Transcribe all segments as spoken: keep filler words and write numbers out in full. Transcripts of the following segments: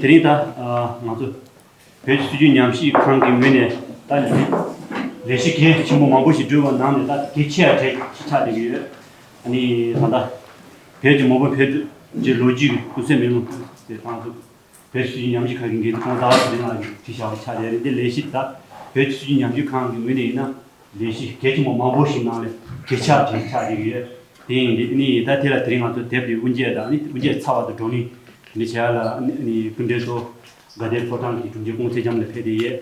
དེ་རིང་ད་ང་ཚོ་བོད་ཀྱི་སྲིད་བྱུས་ཉམས་ཞིབ་ཁང་གི་ངོས་ནས་ད་ལས་ལས་གཞི་གལ་ཆེན་པོ་མང་པོ་ཞིག་བསྒྲུབས་པ་ནང་ནས་ད་གལ་ཆེ་བ་གྲས་ཤིག་ཆགས་བསྡད་ཀྱི་ཡོད། ཨ་ནི་ད་ལྟ་བོད་ཀྱི་མ་འོངས་པའི་བོད་ཀྱི་ལོ་རྒྱུས་ཀྱི་ཀུན་གསལ་མེ་ལོང་ཟེར་ཁང་དུ། བོད་སྲིད་བྱུས་ཉམས་ཞིབ་ཁང་གི་འགན་འཛིན་ཁོང་ཟླ་བ་ཚེ་རིང་ལགས་ཀྱིས་བྲིས་བཞག་པ་ཆགས་ཡོད་རེད། འདི་ལས་གཞི་ད་བོད་སྲིད་བྱུས་ཉམས་ཞིབ་ཁང་གི་ངོས་ནས་ཡིན་ན་ལས་གཞི་གལ་ཆེན་པོ་མང་པོ་ཞིག་ནང་ལས་གལ་ཆེ་བ་ཞིག་ཆགས་བསྡད་ཀྱི་ཡོད། དེ་ཡིན་དུས་ནི་ད་དེ་ལ་དེ་རིང་ང་ཚོ་དེབ་དེ་དབུ་འབྱེད་དང་ནི་དབུ་འབྱེད་ཚར་བ་དང་བགྲོ་གླེང་དེ་འདྲ་བྱས་ལ་ནི་སྐུ་མགྲོན་གཙོ་བོ་དགའ་ལྡན་ཕོ་བྲང་གི་དྲུང་ཆེ་ཀུང་ཚེ་རྒྱམ་ལགས་ཕེབས་བསྡད་ཡོད།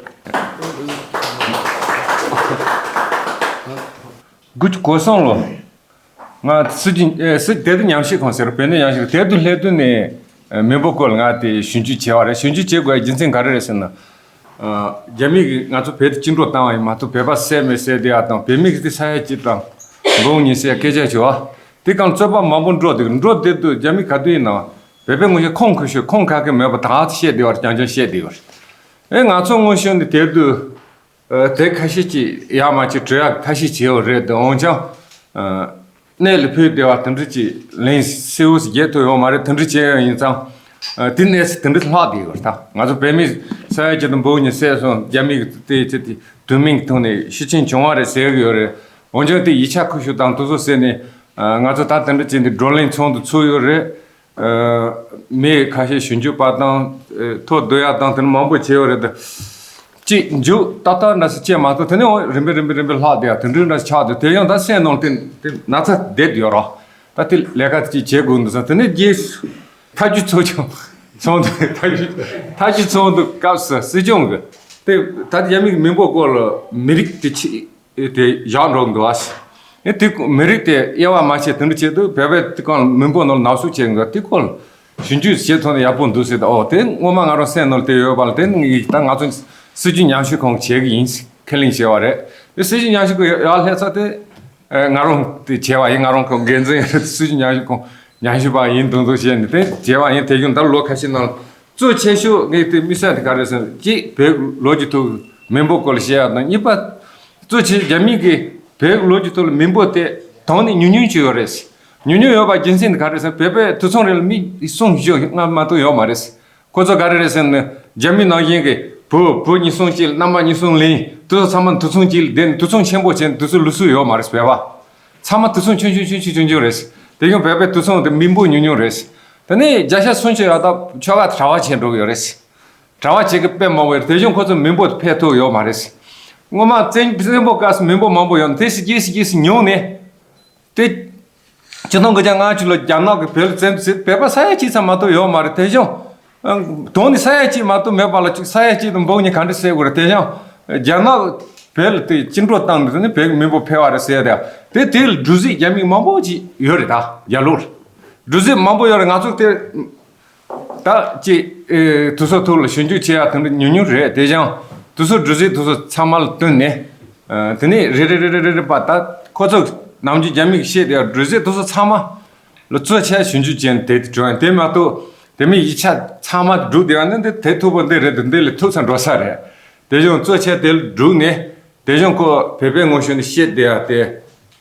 དགུ་བཅུ་གོ་གསུམ་ལོ། ང་སྲིད་ཀྱི་ཨེ་སྲིད་དེབ་དེ་ཉམས་ཞིབ་ཁང་ཟེར་བོད་གནས་ཉམས་ཞིབ་དེབ་དེ་སླེབས་དུས་ནས་ཨེ་མི་འབོར་སྐོར་ལ་ང་དེ་ཞིབ་འཇུག་བྱས་པ་རེད། ཞིབ་འཇུག་བྱེད་དགོས་རྒྱུ་མཚན་ག་རེ་རེད་ཟེར་ན། ཨ་རྒྱ་མི་གིས་ང་ཚོ་བོད་དེ་བཅིངས་འགྲོལ་བཏང་བ་ཡིན་མ་གཏོགས་བོད་པ་བསད་མེད་ཟེར་བསྡད་ཡ་དང་བོད་མི་གིས་དེ་ས་ཡ་གཅིག་དང་འབུམ་གཉིས་ཟེར་སྐད་ཆ་བྱས་པ། དེ་གང་རྩོད་པ་མང་པོ་འགྲོ་འདུག་འགྲོ་བསྡད་དུས་རྒྱ་མི་ག་དུས་ཡིན་ནའང་བོད་པའི་ངོས་ནས་ཁུངས་འཁྱོལ་ཤོས་ཁུངས་ཁ་ཁེ་མེད་པ་ད་ག་ཚོད་བཤད་བསྡད་པ་རྐྱང་རྐྱང་བཤད་བསྡད་ཡོད་རེད། ཨེ་ང་ཚོ་དངོས་བྱུང་ནས་དེ་དུས། ཨ་དེ་ཁ་ཤས་ཀྱིས་ཡག་མ་བྱས་བྲོས་ཡག་ཁ་ཤས་བྱས་ཡོད་རེད་དེ་འོན་ཀྱང་། ཨ་གནས་ལ་ཕུལ་བསྡད་པ་དེ་འདྲ་ཅིག་ལན་གསལ་བོ་ཞིག་རྒྱག་ཐུབ་ཡོད་མ་རེད། དེ་འདྲ་བྱས་ཡོད་ཡིན་ཙང་། ཨ་དེ་གནས་ཚུལ་དེ་འདྲ་ལྷག་བསྡད་ཡོད་རེད་ད། ང་ཚོ་བོད་མི་ས་ཡ་གཅིག་དང་འབུམ་གཉིས་བསད་སོང་རྒྱ་མི་གིས་དེ་ཚེ་དེ་དུས་མིན་གྱི་ཐོག་ནས་ཤི་རྐྱེན་བྱུང་བ་རེད་ཟེར་གྱི་ཡོད་རེད། འོན་ཀྱང་དེ་ཡིག་ཆ་ཁུ་བྱུག་དང་དེ་ཚོ་བསད་ནས་ཨ་ང་ཚོ་ད་དེ་འདྲ་བྱས་ནས་བགྲོ་གླེང་ཚོགས་འདུ་ཚུགས་ཡོད་རེད། ཨ་མི་ཁ་ཤས་ཞིབ་འཇུག་པ་དང་ཨ་ཐོ་བསྡུ་ཡག་དང་དེ་འདྲ་མང་པོ་བྱས་ཡོད་རེད་དེ། གཅིག་མཇུག་ཏག་ཏག་འདྲ་ཞིག་བྱས་མ་ཐུབ་དེ་ནས་འོ་རིམ་པས་རིམ་པས་རིམ་པས་ལྷག་བསྡད་ཡ་དེ་འདྲའི་འདྲ་ཞིག་ཆགས་འདུག་དེ་ཡང་ད་སེམས་ནང་དེ་དེ་ན་ཚ་བསྡད་ཡོད་རོགས། ད་དེ་ལས་ཀ་དེ་ཅིག་བྱེད་དགོས་འདུག་ས་དེ་ནས་རྗེས་སུ་ཐབས་ཇུས་ཚོགས་ཆུང་ཚོགས་འདུ་ཐབས་ཇུས་ཐབས་ཇུས་ཚོགས་འདུ་སྐབས་སུ་སྲིད་སྐྱོང་གིས་དེ་ད་རྒྱ་མི་གི་མི་འབོར་སྐོར་ལ་མི་རིགས་དེ་ཆེ། ཨེ་དེ་བཞག་འགྲོ་འདུག་ཨ། ཨེ་དེ་མི་རིགས་དེ་དབྱེ་བ་མ་ཕྱེ་དེ་འདྲ་བྱེད་དུས་བོད་པའི་དེ་གང་མི་འབོར་ནང་ལ་ནག་གསུག་བྱེད་འདུག་དེ་སྐོར་ཞིབ་འཇུག་བྱེད་ཐུབ་ན་ཡག་པོ་འདུག་ཟེར་ཏེ། ཨོ་དེ་སྔོན་མ་ང་རང་སེམས་ནང་ལ་དེ་ཡོད་པ་ལ་དེ་ངས་ད་ང་ཚོ་སྲིད་བྱུས་ཉམས་ཞིབ་ཁང་བྱེད་ཀྱི་ཡིན་ཁས་ལེན་བྱས་པ་རེད། དེ་སྲིད་བྱུས་ཉམས་ཞིབ་ཁང་ཡར་སླེབས་ཚར་དེ་ཨེ་ང་རང་དེ་བྱས་པ་ཡིན། ང་རང་ཁོ་འགན་འཛིན་ཡིན། སྲིད་བྱུས་ཉམས་ཞིབ་ཁང་ཉམས་ཞིབ་པ་ཡིན་དུས་དུ་བྱས་ནས་དེ་བྱས་པ་ཡིན། དེ་བཞིན་ད་ལོ་ཁ་ཤས་ནང་ལ། གཙོ་ཆེ་ཤོས་ངས་དེ་དམིགས་བསལ་དེ་ག་རེ་ཟེར་ན་གཅིག་བོད་ལོ་རྒྱུས་ཐོག་མི་འབོར་སྐོར་ལ་བཤད་ཡག་དང་། གཉིས་པ་གཙོ་ཆེ་རྒྱ་མི་གིས་བོད་ལོ་རྒྱུས་ཐོག་ལ་མི་འབོར་དེ་དོན་ནས་ཉུང་ཉུང་ཅིག་ཡོད་རེད། ཉུང་ཉུང་ཡོད་པ་རྒྱུ་མཚན་དེ་ག་རེ་ཟེར་ན་བོད་པའི་དུད་ཚང་རེ་ལ་མི་གསུམ་བཞི་ལྔ་མ་གཏོགས་ཡོད་མ་རེད། ཁོ་ཚོ་ག་རེ་རེད་ཟེར་ན་རྒྱ་མི་ནང་བཞིན་གྱི་བུ་བུ་གཉིས་གསུམ་གཅིག་ལ་མནའ་མ་གཉིས་གསུམ་ལེན། དེ་ཚོ་ཚང་མ་དུད་ཚང་གཅིག་ལ་བསྡད་ནས་དུད་ཚང་ཆེན་པོ་བྱས་ནས་དེ་ཚོ་ལུས་སྲོལ་ཡོད་མ་རེད། བོད་པ་ཚང་མ་དུད་ཚང་ཆུང་ཆུང་ཆུང་ཆུང་ཆུང་ཆུང་རེད། དེ་བཞིན་བོད་པའི་དུད་ཚང་དེ་མི་འབོར་ཉུང་ཉུང་རེད། དེ་ནས་བརྒྱ་ཆ་སུམ་ཅུ་ཡར་ད་ཆོལ་ཁ་དེ་གྲྭ་པ་བྱས་འགྲོ་གི་ཡོད་རེད། གྲྭ་པ་བྱེད་ཀྱི་དཔེ་མང་པོ་ཡོད་རེད། དེ་བཞིན་ཁོ་ཚོ་མི་འབོར་དེ་འཕེལ་ཐུབ་ཡོད་མ་རེད། སྔོན་མ་བཙན་བཙན་པོ་སྐབས་སུ་མི་འབོར་མང་པོ་ཡོད་ནས་དེ་སྲིད་སྐྱེས་སྲིད་སྐྱེས་སུ་ཉུང་ནས། དེ་ཆིག་སྟོང་དགུ་བརྒྱ་ལྔ་བཅུ་ལོ་རྒྱ་ནག་གིས་བོད་ལ་བཙན་འཛུལ་བོད་པ་ས་ཡ་གཅིག་ཙམ་མ་གཏོགས་ཡོད་མ་རེད། དེ་བཞིན་དོན་ནི་ས་ཡ་གཅིག་མ་གཏོགས་མེད་པ་ལ་ཅིག་ས་ཡ་གཅིག་དང་འབུམ་གཉིས་ག་འདྲ་བསད་དགོས་རེད། དེ་བཞིན་རྒྱ་ནག་བོད་ལ་དེ་བཅིངས་འགྲོལ་བཏང་ནས་དེ་ནི་བོད་ཀྱི་མི་འབོར་འཕེལ་བ་རེད་ཟེར་ཡ་དེ་དེ་དེ་ལ་གྲུ་གཟིངས་རྒྱ་མིས་མང་པོ་ཅིག་ཡོད་རེད། ད་རྒྱ་ལོགས་ལ་གྲུ་གཟིངས་མང་པོ་ཡོད་རེད། ང་ཚོ་དེ། ད་ཅིག་ཨེ་དེ་ཚོ་ཐོག་ལ་ཞིབ་འཇུག་བྱེད་ཡག་དེ་འདྲ་ཉུང་ཉུང་རེད། དེ་བཞིན་དེ་ཚོ་གྲུ་གཟིངས་དེ་ཚོ་ཚང་མ་ལ་བསྟུན་ནས་ཨ་དེ་ནས་རེ་རེ་རེ་རེ་རེ་རེ་པ་ད་ཁོ་ཚོ་ནམ་རྒྱུན་རྒྱ་མིས་བཤད་བསྡད་ཡག་གྲུ་གཟིངས་དེ་ཚོ་ཚང་མ་ལ་གཙོ་ཆེ་ཞིབ་འཇུག་བྱས་ནས་དེ་དེ་བྱུང་ཡང་དེ་མ་གཏོགས་དེ་མིན་ཡིག་ཆ་ཚང་མ་བསྒྲུགས་བསྡད་ཡག་ནི་འདི་དེ་ཐུག་པོ་འདི་རེད། འདི་འདི་ལས་ཐུག་ས་འགྲོ་ས་རེད། དེ་བཞིན་གཙོ་ཆེ་དེ་ལ་བསྒྲུགས་ནས། དེ་བཞིན་ཁོ་བོད་པའི་ངོ་ཤེས་ནས་བཤད་བསྡད་ཡག་དེ་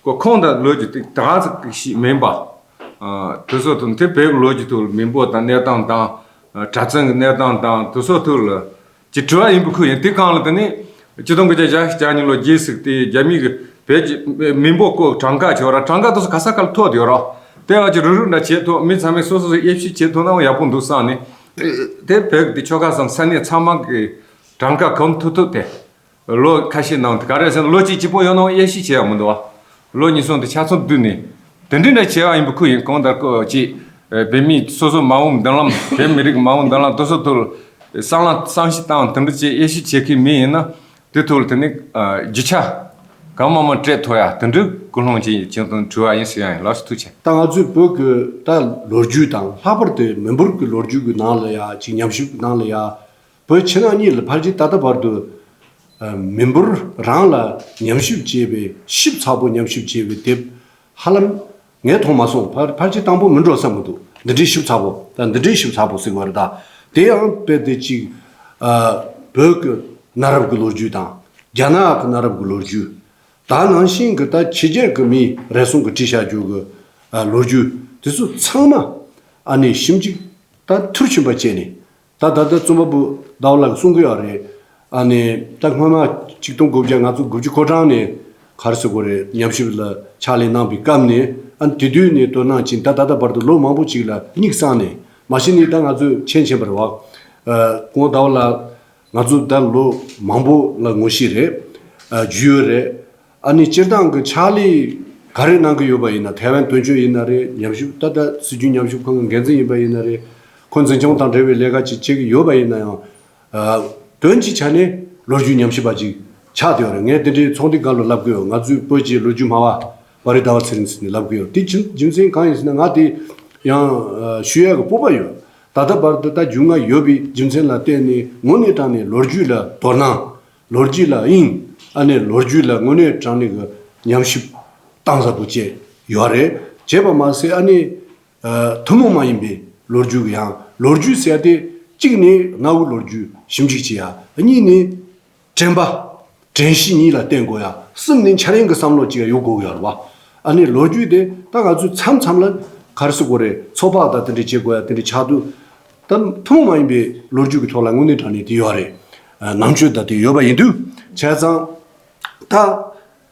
ཁོ་ཁུངས་དང་ལོ་རྒྱུས་དེ་ད་ག་ཟིག་ཞིག་མིན་པ། ཨ་དེ་ཚོ་དང་དེ་བོད་ཀྱི་ལོ་རྒྱུས་ཐོག་ལ་མི་འབོར་དང་གནས་སྟངས་དང་། ཨ་གྲྭ་བཙུན་གྱི་གནས་སྟངས་དང་དེ་ཚོ་ཐོག་ལ་ཅིག་དྲི་བ་ཡིན་པ་ཁུལ་ཡིན། དེ་གང་ལ་དེ་ནི་ཆིག་སྟོང་དགུ་བརྒྱ་བརྒྱད་ཅུ་གྱ་གཉིས་ལོ་རྗེས་ཟིག་དེ་རྒྱ་མི་གི་བོད་ཀྱི་མི་འབོར་སྐོར་གྲངས་ཀ་བྱོས་ར། གྲངས་ཀ་དེ་ཚོ་ག་ས་ག་ལ་ཐོག་དེ་ཡོད་ར། དེ་བ་ཅིག་རུག་རུག་འདྲ་བྱེད་ཐུབ། མི་ཚང་མས་སོ་སོ་སོ་དབྱེ་ཞིབ་བྱེད་ཐུབ་ན་ཡག་པོ་འདུག་བསམ་ནས། དེ་བོད་ཀྱི་དེ་ཆོལ་ཁ་གསུམ་ས་གནས་ཚང་མ་གི་གྲངས་ཀ་གོམས་ཐུབ་ཐུབ་དེ། ལོ་ཁ་ཤས་ནང་དུ་ག་རེ་ཟེར་ན་ལོ་གཅིག་གཅིག་པོ་ཡོད་ན་དབྱེ་ཞིབ་བྱེད་ཡག་མི་འདུག་བ། ལོ་གཉིས་གསུམ་དུ་ཆ་ཚང་བསྡུས་ནས་དེ་འདྲ་འདྲ་བྱེད་ཡག་ཡིན་པ་ཁུལ་ཡིན། གང་ལྟར་ཀོ་ཅིག་བོད་མི་སོ་སོ་མ་འོངས་མདུན་ལམ། བོད་མི་རིགས་མ་འོངས་མདུན་ལམ་དེ་ཚོ་ཐོག་བསམ་བློ་བསམ་གཞིག་བཏང་དེ་འདྲ་བྱེད་དབྱེ་ཞིབ་བྱེད་མཁན་མི་ཡིན་ན་དེ་ཐོག་ལ་དེ་ནི་རྒྱུ་ཆ་གང་མང་མང་སྤྲད་ཐུབ་ཡག་དེ་འདྲའི་ཀུན་སློང་ཅིག་བྱུང་དང་དྲི་བ་ཡིན་ཟེར་ཡག་ཡིན། ལགས་སོ་ཐུགས་རྗེ་ཆེ། ད་ང་ཚོའི་བོད་ཀྱི་ད་ལོ་རྒྱུས་དང་ལྷག་པར་དུ་མི་འབོར་གྱི་ལོ་རྒྱུས་ཀྱི་ནང་ལ་ཡ་ཅིག་ཉམས་ཞིབ་ཀྱི་ནང་ལ་ཡ། བོད་ཕྱི་ནང་གཉིས་ལ་ཕལ་ཆེར་ད་ལྟ་བར་དུ་ཨ་མི་འབོར་རང་ལ་ཉམས་ཞིབ་བྱས་པའི་ཞིབ་ཚགས་པོ་ཉམས་ཞིབ་བྱས་པའི་དེབ་ཧ་ལམ་ངས་མཐོང་མ་སོང་། ཕལ་ཕལ་ཆེར་དང་པོ་མིན་འགྲོ་བསམ་གྱི་འདུག་འདི་འདྲའི་ཞིབ་ཚགས་པོ་དང་འདི་འདྲའི་ཞིབ་ཚགས་པོ་ཟེར་བ་རེད། ད་དེ་ཡང་དཔེ་དེ་གཅིག་ཨ་བོད་ཀྱི་གནའ་རབས་ཀྱི་ལོ་རྒྱུས་དང་རྒྱ་ནག་གི་གནའ་རབས་ཀྱི་ལོ་རྒྱུས་དང་ནང་བཞིན་གྱི་ད་ཕྱི་རྒྱལ་གྱི་མིས་རེ་ཟུང་གིས་བྲིས་བཞག་རྒྱུ་གི་ཨ་ལོ་རྒྱུས་དེ་ཚོ་ཚང་མ་ཨ་ནི་ཞིབ་འཇུག་ད་མཐིལ་ཕྱིན་པ་བྱས་ནས། ད་ད་ལྟ་རྩོམ་པ་པོ་ཟླ་བ་ལགས་གསུང་གི་ཡོད་རེད། ཨ་ནི་ད་སྔོན་མ་ཆིག་སྟོང་དགུ་བརྒྱ་ང་ཚོ་དགུ་བཅུ་གོ་གྲངས་ནས་ག་རེ་ཟེར་དགོས་རེད། ཉམས་ཞིབ་ལ་ཕྱག་ལས་གནང་པའི་སྐབས་ནས། ཨ་ནི་དེ་དུས་ནས་དོ་སྣང་བྱས་ད་ད་ལྟ་བར་དུ་ལོ་མང་པོ་ཅིག་ལ་དམིགས་བསལ་ནས། མ་གཞི་ནས་ད་ང་ཚོས་མཁྱེན་མཁྱེན་པ་རེད་བ། ཨ་སྐུ་ངོ་ཟླ་བ་ལགས་ང་ཚོ་ད་ལོ་མང་པོ་ལ་ངོ་ཤེས་རེད། ཨ་རྒྱུས་ཡོད་རེད། ཨ་ནི་སྤྱིར་བཏང་གི་ཕྱག་ལས་ག་རེ་གནང་གི་ཡོད་པ་ཡིན་ན། ཐའེ་ཝན་དོན་གཅོད་ཡིན་ན་རེད། ཉམས་ཞིབ་ད་ལྟ་སྲིད་བྱུས་ཉམས་ཞིབ་ཁང་གི་འགན་འཛིན་ཡིན་པ་ཡིན་ན་རེད། ཁོ་འཛིན་སྐྱོང་དང་འབྲེལ་བའི་ལས་ཀ་ཅིག་བྱེད་ཀྱི་ཡོད་པ་ཡིན་ན་ཡང་། ཨ་དོན་གྱི་ཆ་ནས་ལོ་རྒྱུས་ཉམས་ཞིབ་པ་ཅིག་ཆགས་བསྡད་ཡོད་རེད། ངས་དེ་འདྲའི་ཚོགས་འདུའི་སྒང་ལ་ལབ་གི་ཡོད། ང་ཚོའི་བོད་ཀྱི་ལོ་རྒྱུས་སྨྲ་བ་པ་རི་ཟླ་བ་ཚེ་རིང་ཟེར་ནས་ལབ་གི་ཡོད། དེ་ཆི་རྒྱུ་མཚན་གང་ཡིན་ཟེར་ན། ང་དེ་ཡང་ཨ་ཞུ་ཡག་གི་སྤོབས་པ་ཡོད། ད་ལྟ་བར་དུ་ད་རྒྱུས་མངའ་ཡོད་པའི་རྒྱུ་མཚན་ལ་བརྟེན་ནས་དངོས་གནས་དྲང་ནས་ལོ་རྒྱུས་ལ་དོ་སྣང་། ལོ་རྒྱུས་ལ་དབྱིངས། ཨ་ནི་ལོ་རྒྱུས་ལ་དངོས་གནས་དྲང་གནས་ཀྱི་ཉམས་ཞིབ་གཏིང་ཟབ་པོ་བྱས་ཡོད་རེད། བྱས་པ་མ་ཟད་ཨ་ནི་ཨ་ཐུན་མོང་མ་ཡིན་པའི་ལོ་རྒྱུས་ཀྱི་ཡང་། ལོ་རྒྱུས་ཟེར་ཡ་དེ་གཅིག་ནི་གནའ་བོའི་ལོ་རྒྱུས་ཞིབ་འཇུག་བྱེད་ཡ། གཉིས་ནི་དྲན་པ། དྲན་ཤེས་གཉིས་ལ་བརྟེན་དགོས་ཡ། གསུམ་ནི་འཆར་ཡན་གྱི་བསམ་བློ་གཅིག་ཡ་ཡོད་དགོས་ཀྱི་ཡོད་རེད་བ། ཨ་ནི་ལོ་རྒྱུས་དེ་ད་ང་ཚོས་མཚམས་མཚམས་ལ་ག་རེ་ཟེར་དགོས་རེད། ཚོད་དཔག་དང་དེ་འདྲ་བྱེད་དགོས་ཡ་དེ་འདྲ་ཆགས་དུས། ད་ཐུན་མོང་མ་ཡིན་པའི་ལོ་རྒྱུས་ཀྱི་ཐོག་ལ་དངོས་གནས་དྲང་གནས་དེ་ཡོད་རེད། ཨ་ནང་ཆོས་དང་དེ་ཡོད་པ་ཡིན་དུས། བྱས་ཙང་ད་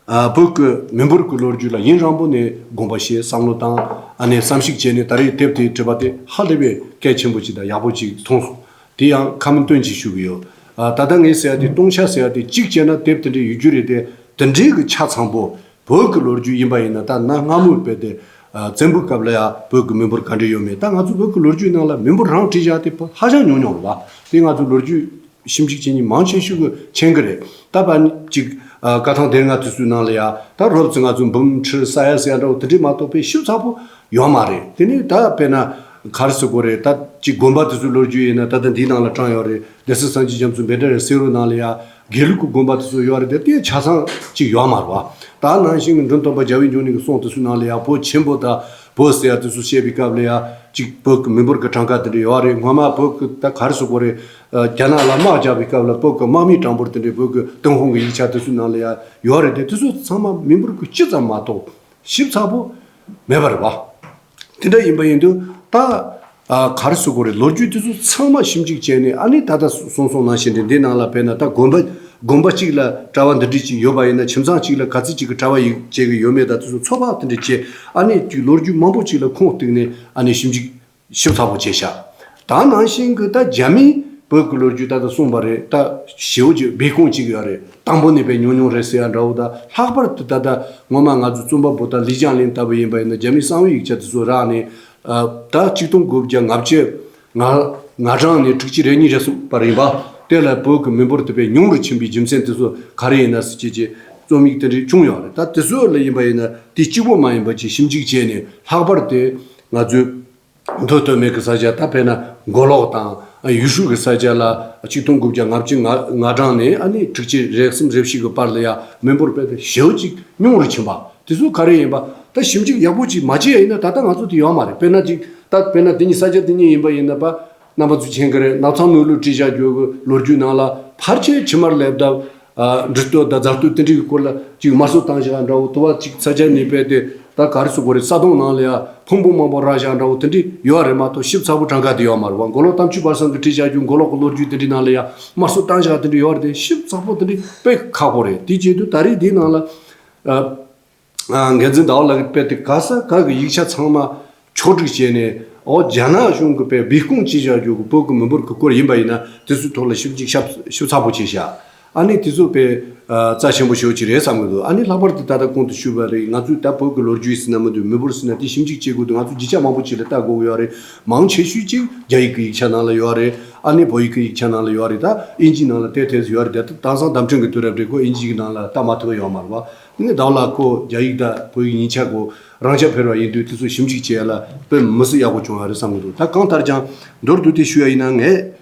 ཨ་བོད་ཀྱི་མི་འབོར་གྱི་ལོ་རྒྱུས་ལ་ཡུན་རིང་པོ་ནས་དགོངས་པ་བཞེས། བསམ་བློ་བཏང་། ཨ་ནི་བསམ་གཞིག་བྱས་ནས་ད་རེས་དེབ་དེ་བྲིས་པ་དེ་ཧ་ལས་པའི་གལ་ཆེན་པོ་ཅིག་དང་ཡག་པོ་ཅིག་མཐོང་སོང་། དེ་ཡང་ཁ་སྨོན་སྟོན་ཅིག་ཞུ་གི་ཡོད། ཨ་ད་ལྟ་ངས་ཟེར་ཡ་དེ་སྟོང་ཆ་ཟེར་ཡ་དེ་གཅིག་བྱས་ན་དེབ་དེ་འདྲའི་ཡོད་རྒྱུ་རེད་དེ། དེ་འདྲའི་གི་ཆ་ཚང་པོ་བོད་ཀྱི་ལོ་རྒྱུས་ཡིན་པ་ཡིན་ན། ད་གནའ་སྔ་མོའི་དཔེ་དེ་ཨ་བཙན་པོའི་སྐབས་ལ་ཡ་བོད་ཀྱི་མི་འབོར་ག་འདྲ་ཡོད་མེད། ད་ང་ཚོ་བོད་ཀྱི་ལོ་རྒྱུས་ནང་ལ་མི་འབོར་རང་བྲིས་བཞག་དེ་ཧ་ཅང་ཉུང་ཉུང་རེད་བ། དེ་ང་ཚོ་ལོ་རྒྱུས་ཞིབ་འཇུག་བྱེད་མཁན་མང་ཆེ་ཤོས་ཀྱིས་མཁྱེན་གྱི་རེད། ད་ཕར་ཅིག་ཨ་བཀའ་ཐང་སྡེ་ལྔ་དེ་ཚོའི་ནང་ལ་ཡ། ད་རོབ་ཙམ་ང་ཚོ་འབུམ་ཁྲི་ས་ཡ་ཟེར་ཡ་འདྲ་བོ་དེ་འདྲས་མ་གཏོགས་པའི་ཞིབ་ཚགས་པོ་ཡོད་མ་རེད། དེ་ནས་ད་དཔེར་ན་ག་རེ་ཟེར་དགོས་རེད། ད་ཅིག་དགོན་པ་དེ་ཚོའི་ལོ་རྒྱུས་ཡིན་ན་ད་ལྟ་འདིའི་ནང་ལ་དྲངས་ཡོད་རེད། སྡེ་སྲིད་སངས་རྒྱས་རྒྱ་མཚོ་བཻ་ཌཱུརྱ་སེ་རུ་ནང་ལ་ཡ། དགེ་ལུགས་ཀྱི་དགོན་པ་དེ་ཚོ་ཡོད་རེད་དེ། དེ་ཆ་ཚང་ཅིག་ཡོད་མ་རེད་བ། ད་ནང་བཞིན་གྱི་འབྲོམ་སྟོན་པ་རྒྱལ་བའི་འབྱུང་གནས་ཀྱི་གསུང་དེ་ཚོའི་ནང་ལ་ཡ་བོད་ཆེན་པོ་དང་བོད་ཟེར་ཡ་དེ་ཚོ་བཤད་པའི་སྐབས་ལ་ཡ། ཅིག་བོད་ཀྱི་མི་འབོར་གྱི་གྲངས་ཀ་དེ་འདྲ་ཡོད་རེད། སྔོན་མ་བོད་ཀྱི་ད་ག་རེ་ཟེར་དགོས་རེད། ཨ་རྒྱ་ནག་ལ་དམག་རྒྱག་པའི་སྐབས་ལ་བོད་ཀྱི་དམག་མིའི་གྲངས་འབོར་དེ་འདྲ། བོད་ཀྱི་ཏུན་ཧོང་གི་ཡིག་ཆ་དེ་ཚོའི་ནང་ལ་ཡ་ཡོད་རེད་དེ། དེ་ཚོ་ཚང་མ་མི་འབོར་གྱི་སྤྱི་ཙམ་མ་གཏོགས་ཞིབ་ཚགས་པོ་མེད་པ་རེད་བ། དེ་འདྲ་ཡིན་པ་ཡིན་དུས་ད་ཨ་ག་རེ་ཟེར་དགོས་རེད། ལོ་རྒྱུས་དེ་ཚོ་ཚང་མ་ཞིབ་འཇུག་བྱས་ནས། ཨ་ནི་ད་ལྟ་གསུངས་སོང་ནང་བཞིན་རེད། འདི་ནང་ལ་དཔེར་ན་ད་དགོན་པ་དགོན་པ་གཅིག་ལ་གྲྭ་བ་འདི་འདྲ་ཅིག་ཡོད་པ་ཡིན་ན། ཁྱིམ་ཚང་གཅིག་ལ་ག་ཚོད་ཅིག་གི་གྲྭ་བ་ཡིན་བྱེད་ཀྱི་ཡོད་མེད་དང་དེ་ཚོ་ཚོད་དཔག་དེ་འདྲ་བྱས། ཨ་ནི་ཅིག་ལོ་རྒྱུས་མང་པོ་ཅིག་ལ་ཁུངས་གཏུགས་ནས་ཨ་ནི་ཞིབ་འཇུག་ཞིབ་ཚགས་པོ་བྱས་ཤག་ད་ནང་བཞིན་གྱི་ད་རྒྱ་མིའི་བོད་ཀྱི་ལོ་རྒྱུས་ད་ལྟ་གསུངས་པ་རེད། ད་ཞེ་པོ་ཅིག་སྦས་སྐུང་ཅིག་ཡོད་རེད། དང་པོ་ནས་དཔེ་ཉུང་ཉུང་རེད་ཟེར་ཡ་འདྲ་བོ། ད་ལྷག་པར་དུ་ད་ལྟ་སྔོན་མ་ང་ཚོ་རྩོམ་པ་པོ་ད་ལི་ཅང་ལིན་ལྟ་བུ་ཡིན་པ་ཡིན་ན། རྒྱ་མིའི་གསང་བའི་ཡིག་ཆ་དེ་ཚོ་རག་ནས། ཨ་ད་ཆིག་སྟོང་དགུ་བརྒྱ་ལྔ་བཅུ་ང་ང་གྲངས་ནས་དྲུག་ཅུ་རེ་གཉིས་རེ་གསུམ་བར་ཡིན་པ། དེ་ལ་བོད་ཀྱི་མི་འབོར་དེ་དཔེ་ཉུང་རུ་ཕྱིན་པའི་རྒྱུ་མཚན་དེ་ཚོ་ག་རེ་ཡིན་ན་ཟེར་བྱས་ཀྱི་རྩོམ་ཡིག་དེ་འདྲ་བྱུང་ཡོད་རེད། ད་དེ་ཚོ་ལ་ཡིན་པ་ཡིན་ན་དེ་གཅིག་པོ་མ་ཡིན་པ་ཅིག་ཞིབ་འཇུག་བྱས་ནས། ལྷག་པར་དུ་ང་ཚོའི་མདོ་སྟོད་སྨད་ཀྱི་ས་ཆ། ད་དཔེར་ན་མགོ་ལོག་དང་ཡུལ་ཤུལ་གྱི་ས་ཆ་ལ་ཆིག་སྟོང་དགུ་བརྒྱ་ལྔ་བཅུ་ང་ང་གྲངས་ནས་ཨ་ནི་དྲུག་ཅུ་རེ་གསུམ་རེ་བཞི་གི་བར་ལ་ཡ་མི་འབོར་དཔེ་དེ་ཞེ་པོ་ཅིག་ཉུང་རུ་ཕྱིན་པ་དེ་ཚོ་ག་རེ་ཡིན་པ། ད་ཞིབ་འཇུག་ཡག་པོ་ཅིག་མ་བྱས་ཡིན་ན་ད་ལྟ་ང་ཚོ་དེ་ཡོད་མ་རེད། དཔེར་ན་ཅིག་ད་དཔེར་ན་དེ་གཉིས་ས་ཆ་དེ་གཉིས་ཡིན་པ་ཡིན་ན། པ་རྣམ་པ་ཚོས་མཁྱེན་གྱི་རེད། ནགས་ཚང་ནོར་ལུག་བྲིས་བཞག་རྒྱུ་གི་ལོ་རྒྱུས་ནང་ལ་ཕལ་ཆེར་ཕྱི་མར་སླེབས་སྟབས། ཨ་འབྲི་སྟོད་དང་རྫ་སྟོད་དེ་འདྲའི་གི་སྐོར་ལ་ཅིག་དམར་གསོད་བཏང་བཞག་འདྲ་བོ། དུ་བ་ཅིག་ས་ཆ་ནས་དཔེ་དེ་ད་ག་རེ་ཟེར་དགོས་རེད། ས་དོང་ནང་ལ་ཡ་ཕུང་པོ་མང་པོ་རག་བཞག་འདྲ་བོ་དེ་འདྲའི་ཡོད་རེད་མ་གཏོགས་ཞིབ་ཚགས་པོ་གྲངས་ཀ་དེ་ཡོད་མ་རེད་བ། མགོ་ལོག་དམ་ཆོས་བར་གསུམ་གྱིས་བྲིས་བཞག་རྒྱུ་མགོ་ལོག་གི་ལོ་རྒྱུས་དེ་འདྲའི་ནང་ལ་ཡ་དམར་གསོད་བཏང་བཞག་དེ་འདྲ་ཡོད་རེད་དེ། ཞིབ་ཚགས་པོ་དེ་འདྲ་དཔེ་ཁག་པོ་རེད། དེ་བྱེད་དུས་ད་རེས་འདིའི་ནང་ལ་ཨ། ཨ་འགན་འཛིན་ཟླ་བ་ལགས་ཀྱིས་དཔེ་དེ་ག་ས་ག་གི་ཡིག་ཆ་ཚང་མ་ཕྱོགས་སྒྲིག་བྱས་ནས། ཨོ་རྒྱ་ནག་གཞུང་གིས་དཔེ་སྦས་སྐུང་བྱས་བཞག་རྒྱུ་གི་བོད་ཀྱི་མི་འབོར་གྱི་སྐོར་ཡིན་པ་ཡིན་ན། དེ་ཚོའི་ཐོག་ལ་ཞིབ་འཇུག་ཞིབ་ཞིབ་ཚགས་པོ་བྱས་ཤག་ཨ་ནི་དེ་ཚོ་དཔེ་ཨ་རྩ་ཆེན་པོ་ཞེ་པོ་ཅིག་རེད་བསམ་གྱི་འདུག་ཨ་ནི་ལྷག་པར་དུ་ད་ལྟ་གོང་དུ་ཞུས་པ་རེད། ང་ཚོས་ད་བོད་ཀྱི་ལོ་རྒྱུས་ཟེར་ན་མི་འདུག་མི་འབོར་ཟེར་ན་དེ་ཞིབ་འཇུག་བྱེད་དགོས་འདུག་ང་ཚོ་བརྒྱ་ཆ་མང་པོ་ཅིག་ལ་ལྟ་དགོས་ཀྱི་ཡོད་རེད། མང་ཆེ་ཤོས་ཅིག་རྒྱ་ཡིག་གི་ཡིག་ཆ་ནང་ལ་ཡོད་རེད། ཨ་ནི་བོད་ཡིག་གི་ཡིག་ཆ་ནང་ལ་ཡོད་རེད། ད་དབྱིན་ཇིའི་ནང་ལ་དེ་དེ་ཚོ་ཡོད་རེད་དེ། དེང་སང་བརྡ་འཕྲིན་གྱི་དུས་རབས་རེད། ཁོ་དབྱིན་ཇི་གི་ནང་ལ་ལྟ་མ་ཐུབ་པ་ཡོད་མ་རེད་བ། ངས་ཟླ་བ་ལགས་ཁོ་རྒྱ་ཡིག་དང་བོད་ཡིག་གཉིས་ཆ་གོ་རང་ཆ་འཕེར་བ་ཡིན་དུས། དེ་ཚོ་ཞིབ་འཇུག་བྱེད་ཡ་ལ་དཔེ་མི་སྲིད་ཡག་པོ་བྱུང་བ་རེད་བསམ་གྱི་འདུག་ད་གང་ལྟར་ཀྱང་མདོར་བསྡུས་ཏེ་ཞུ་ཡ་ཡིན་ན། ངའི་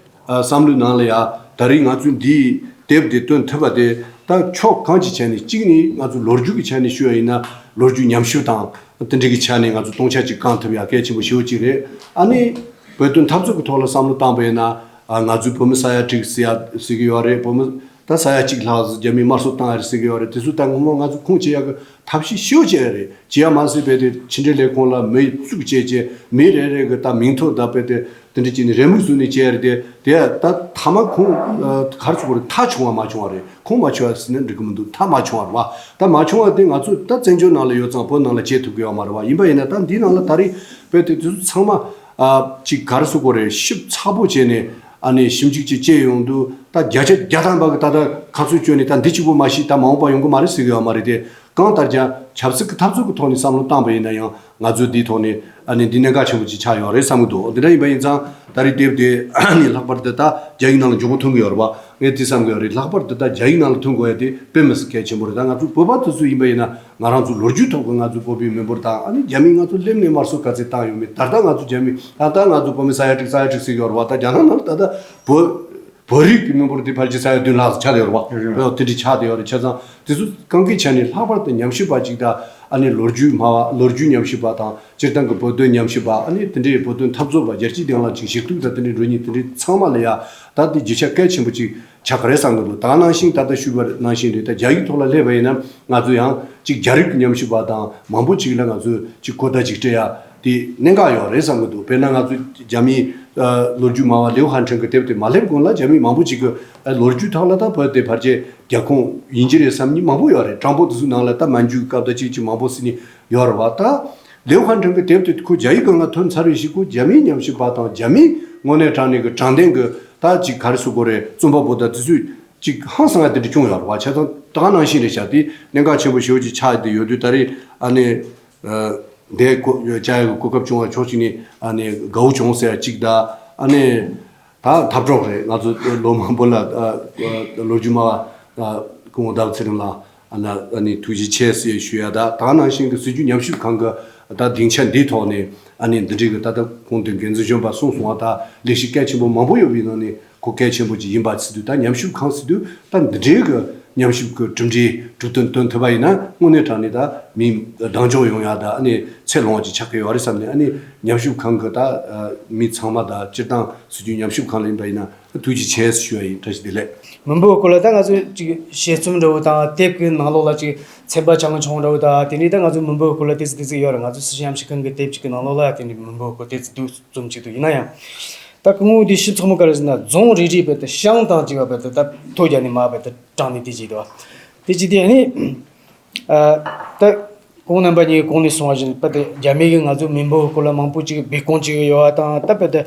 ཨ་བསམ་བློའི་ནང་ལ་ཡ། ད་རེས་ང་ཚོས་འདིའི་དེབ་འདི་བཏོན་ཐུབ་པ་དེ་ད་ཕྱོགས་གང་ཅིའི་ཆ་ནས། གཅིག་ནི་ང་ཚོ་ལོ་རྒྱུས་ཀྱི་ཆ་ནས་ཞུ་ཡ་ཡིན་ན། ལོ་རྒྱུས་ཉམས་ཞིབ་དང་དེ་འདྲ་གི་ཆ་ནས་ང་ཚོ་སྟོང་ཆ་གཅིག་བསྐང་ཐུབ་ཡ་གལ་ཆེན་པོ་ཞེ་པོ་ཅིག་རེད། ཨ་ནི་བོད་དོན་འཐབ་རྩོད་ཀྱི་ཐོག་ལ་བསམ་བློ་བཏང་པ་ཡིན་ན། ཨ་ང་ཚོས་བོད་མི་ས་ཡ་དྲུག་ཟེར་ཡ་ཟེར་གྱི་ཡོད་རེད། བོད་མི་ད། ད་ས་ཡ་གཅིག་ལྷག་ཙམ་རྒྱ་མིས་དམར་གསོད་བཏང་ཡ་རེད་ཟེར་གི་ཡོད་རེད། དེ་ཚོ་ད་སྔོན་མ་ང་ཚོ་ཁུངས་སྐྱེལ་ཡ་གི་ཐབས་ཤེས་ཞེ་པོ་བྱས་ཡ་རེད། བྱས་ཡ་མ་ཟད་རྦད་དེ་ཕྱི་འབྲེལ་ལས་ཁུངས་ལ་མི་བཙུགས་བྱས་བྱས་མི་རེ་རེ་གི་ད་མིང་ཐོ་ད་རྦད་དེ་དེ་འདྲ་བྱས་ནས་རེ་མིག་བཟོས་ནས་བྱས་ཡ་རེད། དེ་དེ་ད་མཐའ་མ་ཁུངས་ག་རེ་ཟེར་དགོས་རེད། མཐའ་བྱུང་བ་མ་བྱུང་བ་རེད། ཁུངས་མ་འཁྱོལ་བ་ཟེར་ན་འགྲིག་གི་མི་འདུག་མཐའ་མ་བྱུང་བ་རེད་བ། ད་མ་བྱུང་བ་དེ་ང་ཚོ་ད་བཙན་བྱོལ་ནང་ལ་ཡོད་ཙང་བོད་ནང་ལ་བྱེད་ཐུབ་ཀྱི་ཡོད་མ་རེད་བ། ཡིན་པ་ཡིན་ན་ད་འདིའི་ནང་ལ་ད་རེས་རྦད་དེ་དེ་ཚོ་ཚང་མ་ཨ་ཅིག་ག་རེ་ཟེར་དགོས་རེད། ཞིབ་ཚགས་པོ་བྱས་ནས་ཨ་ནི་ཞིབ་འཇུག་ཅིག་བྱས་ཡོང་དུས་ད་བརྒྱ་ཆ་བརྒྱ་ཐམ་པ་གི་ད་ལྟ་ཁ་ཚུར་བསྐྱོན་ནས་ད་འདི་གཅིག་པོ་མ་གཞི་ད་མ་འོངས་པ་ཡོང་གི་མ་རེད་ཟེར་གི་ཡོད་མ་རེད་དེ། གང་ལྟར་ཀྱང་ཆབ་སྲིད་ཀྱི་འཐབ་རྩོད་ཀྱི་ཐོག་ནས་བསམ་བློ་བཏང་པ་ཡིན་ན་ཡང་ང་ཚོས་འདིའི་ཐོག་ནས་ཨ་ནི་འདི་གནད་འགག་ཆེན་པོ་ཅིག་ཆགས་ཡོད་རེད་བསམ་གྱི་འདུག་དེ་འདྲ་ཡིན་པ་ཡིན་ཙང་ད་རེས་དེབ་དེ་ཨ་ནི་ལྷག་པར་དུ་ད་རྒྱ་ཡིག་ནང་ལ་མགྱོགས་པོ་ཐོན་གྱི་ཡོད་རེད་བ། ངས་དེ་བསམ་གྱི་ཡོད་རེད། ལྷག་པར་དུ་ད་རྒྱ་ཡིག་ནང་ལ་ཐོན་དགོས་ཡ་དེ་དཔེ་མི་སྲིད་གལ་ཆེན་པོ་རེད། ད་ང་ཚོ་བོད་པ་དེ་ཚོ་ཡིན་པ་ཡིན་ན་ང་རང་ཚོ་ལོ་རྒྱུས་ཐོག་གི་ང་ཚོ་བོད་པའི་མི་འབོར་དང་ཨ་ནི་རྒྱ་མིས་ང་ཚོ་སླེབས་ནས་དམར་གསོད་ག་ཚད་བཏང་ཡོད་མེད། ད་ལྟ་ང་ཚོ་རྒྱ་མི་ད་ལྟ་ང་ཚོ་བོད་མི་ས་ཡ་དྲུག་ས་ཡ་དྲུག་ཟེར་གྱི་ཡོད་རེད་བ། ད་རྒྱ་ནག་ནང་ལ་ད་ལྟ་བོད་བོད་རིགས་ཀྱི་མི་འབོར་དེ་ཕལ་ཆེར་ས་ཡ་བདུན་ལྷག་ཙམ་ཆགས་བསྡད་ཡོད་རེད་བ། ཨ་དེ་འདྲ་ཆགས་བསྡད་ཡོད་རེད། བྱས་ཙང་དེ་ཚོ་གང་གི་ཆ་ནས་ལྷག་པར་དུ་ཉམས་ཞིབ་པ་ཅིག་དང་ཨ་ནི་ལོ་རྒྱུས་སྨྲ་བ་ལོ་རྒྱུས་ཉམས་ཞིབ་པ་དང་སྤྱིར་བཏང་གི་བོད་དོན་ཉམས་ཞིབ་པ་ཨ་ནི་དེ་འདྲའི་བོད་དོན་འཐབ་རྩོད་པ་རྒྱལ་སྤྱིའི་སྟེང་ལ་ཅིག་ཞུ་གཏུག་དང་དེ་འདྲའི་འགྲོ་མཁན་དེ་འདྲའི་ཚང་མ་ལ་ཡ་ད་དེ་རྒྱུ་ཆ་གལ་ཆེན་པོ་ཅིག་ཆགས་ཀྱི་རེད་བསམ་གྱི་འདུག་ད་ག་ནང་བཞིན་ད་ལྟ་ཞུས་པ་ནང་བཞིན་རེད། ད་རྒྱ་ཡིག་ཐོག་ལ་སླེབས་པ་ཡིན་ན་ང་ཚོ་ཡང་ཅིག་རྒྱ་རིགས་ཀྱི་ཉམས་ཞིབ་པ་དང་མང་པོ་ཅིག་ལ་ང་ཚོས་ཅིག་གོ་བརྡ་ཅིག་སྤྲད་ཡ་དེ་གནད་འགག་ཡོད་རེད་བསམ་གྱི་འདུག་དཔེར་ན་ང་ཚོ་རྒྱ་མིའི་ལོ་རྒྱུས་སྨྲ་བ་ལེའུ་ཧན་ཁྲེང་གི་དེབ་དེ་མ་སླེབས་གོང་ལ་རྒྱ་མི་མང་པོ་ཅིག་གི་ལོ་རྒྱུས་ཐོག་ལ་ད་བོད་དེ་ཕལ་ཆེར་རྒྱ་ཁོངས་ཡིན་གྱི་རེད་བསམ་མཁན་མང་པོ་ཡོད་རེད། གྲངས་འབོར་དེ་ཚོའི་ནང་ལ་ད་མན་ཇུའི་སྐབས་དང་ཅིག་ཅིག་མང་པོ་ཟེར་ནས་ཡོད་རེད་བ། ད་ལེའུ་ཧན་ཁྲེང་གི་དེབ་དེ་ཁོ་རྒྱ་ཡིག་སྒང་ལ་ཐོན་ཚར་བའི་གཞུག་གུ་རྒྱ་མིའི་ཉམས་ཞིབ་པ་དང་རྒྱ་མིའི་དངོས་གནས་དྲང་གནས་ཀྱི་དྲང་བདེན་གྱི་ད་ཅིག་ག་རེ་ཟེར་དགོས་རེད། རྩོམ་པ་པོ་དང་དེ་ཚོས་ཅིག་ཧང་སང་ཡ་དེ་འདྲ་བྱུང་ཡོད་རེད་བ། བྱས་ཙང་ད་ག་ནང་བཞིན་རེད་ཤག་དེ་གནད་འགག་ཆེན་པོ་ཞེ་པོ་ཅིག་ཆགས་བསྡད་ཡོད་དུས་ད་རེས་ཨ་ནི་འདས་གོ་བཅར་ཡག་གི་གོ་སྐབས་བྱུང་བ་ཕྱོགས་གཅིག་ནས་ཨ་ནི་དགའ་བོ་བྱུང་ཟེར་ཡ་གཅིག་དང་ཨ་ནི་ད་འཐབ་གྲོགས་རེད། ང་ཚོ་ལོ་མང་པོ་ལ་ལོ་རྒྱུས་སྨྲ་བ་སྐུ་ངོ་ཟླ་བ་ཚེ་རིང་ལགས་ཨ་ནི་ཐུགས་རྗེ་ཆེ་ཟེར་ཞུ་ཡ། ད་ད་ག་ནང་བཞིན་གྱི་སྲིད་བྱུས་ཉམས་ཞིབ་ཁང་གི་ད་སྡིངས་ཆ་འདིའི་ཐོག་ནས་ཨ་ནི་འདི་འདྲའི་གི་ད་ལྟ་གོང་དུ་འགན་འཛིན་གཞོན་པ་གསུངས་སོང་བ། ད་ལས་གཞི་གལ་ཆེན་པོ་མང་པོ་ཡོད་པའི་ནང་ནས། གོ་གལ་ཆེན་པོ་ཅིག་ཡིན་པ་ཟེར་དུས་ད་ཉམས་ཞིབ་ཁང་ཟེར་དུས་ད་འདི་འདྲའི་གི་ཉམས་ཞིབ་ཀྱི་གྲུབ་འབྲས་གྲུབ་དོན་སྟོན་ཐུབ་པ་ཡིན་ན་དངོས་གནས་དྲང་གནས་ད་མིའི་གདེང་འཇོག་ཡོང་ཡ་ད་ཨ་ནི་ཚད་ལོངས་པ་ཅིག་ཆགས་ཀྱི་ཡོད་རེད་བསམ་ནས་ཨ་ནི་ཉམས་ཞིབ་ཁང་གི་ད་མི་ཚང་མ་ད་སྤྱིར་བཏང་སྲིད་བྱུས་ཉམས་ཞིབ་ཁང་ལ་ཡིན་པ་ཡིན་ན་ཐུགས་རྗེ་ཆེ་ཞུ་ཡ་ཡིན། བཀྲ་ཤིས་བདེ་ལེགས། མི་འབོར་སྐོར་ལ་ད་ང་ཚོས་ཅིག་དཔྱད་རྩོམ་འདྲ་བོ་དང་དེབ་ཀྱི་ནང་ལོགས་ལ་ཅིག་ཚན་པ་ཆུང་ཆུང་འདྲ་བོ་དང་དེ་ནས་ད་ང་ཚོའི་མི་འབོར་སྐོར་ལ་ཏོག་ཙམ་ཏོག་ཙམ་ཡོད་རེད། ང་ཚོའི་སྲིད་བྱུས་ཉམས་ཞིབ་ཁང་གི་དེབ་ཅིག་གི་ནང་ལོགས་ལ་དེ་ནས་མི་འབོར་སྐོར་ཏོག་ཙམ་འདུག་རྩོམ་ཅིག་འདུག་ཡིན་ན་ཡང་། ད་སྐུ་ངོ་འདི་ཞིབ་ཚགས་མོ་ག་རེ་ཟེར་ན་རྫོང་རེ་རེའི་བར་དུ་ཤང་དང་གཅིག་པ་བར་དུ་ད་ཐོ་རྒྱག་ནས་མར་བར་དུ་དྲངས་ནས་དེ་བྱས་འདུག་དེ་བྱས་དེ་ནི་ད་གོང་རྣམ་པ་གཉིས་གོང་ནས་གསུངས་པ་བཞིན་བར་དུ་རྒྱ་མི་གིས་ང་ཚོའི་མི་འབོར་སྐོར་ལ་མང་པོ་ཅིག་སྦས་སྐུང་བྱེད་ཀྱི་ཡོད་པ་དང་། ད་བར་དུ་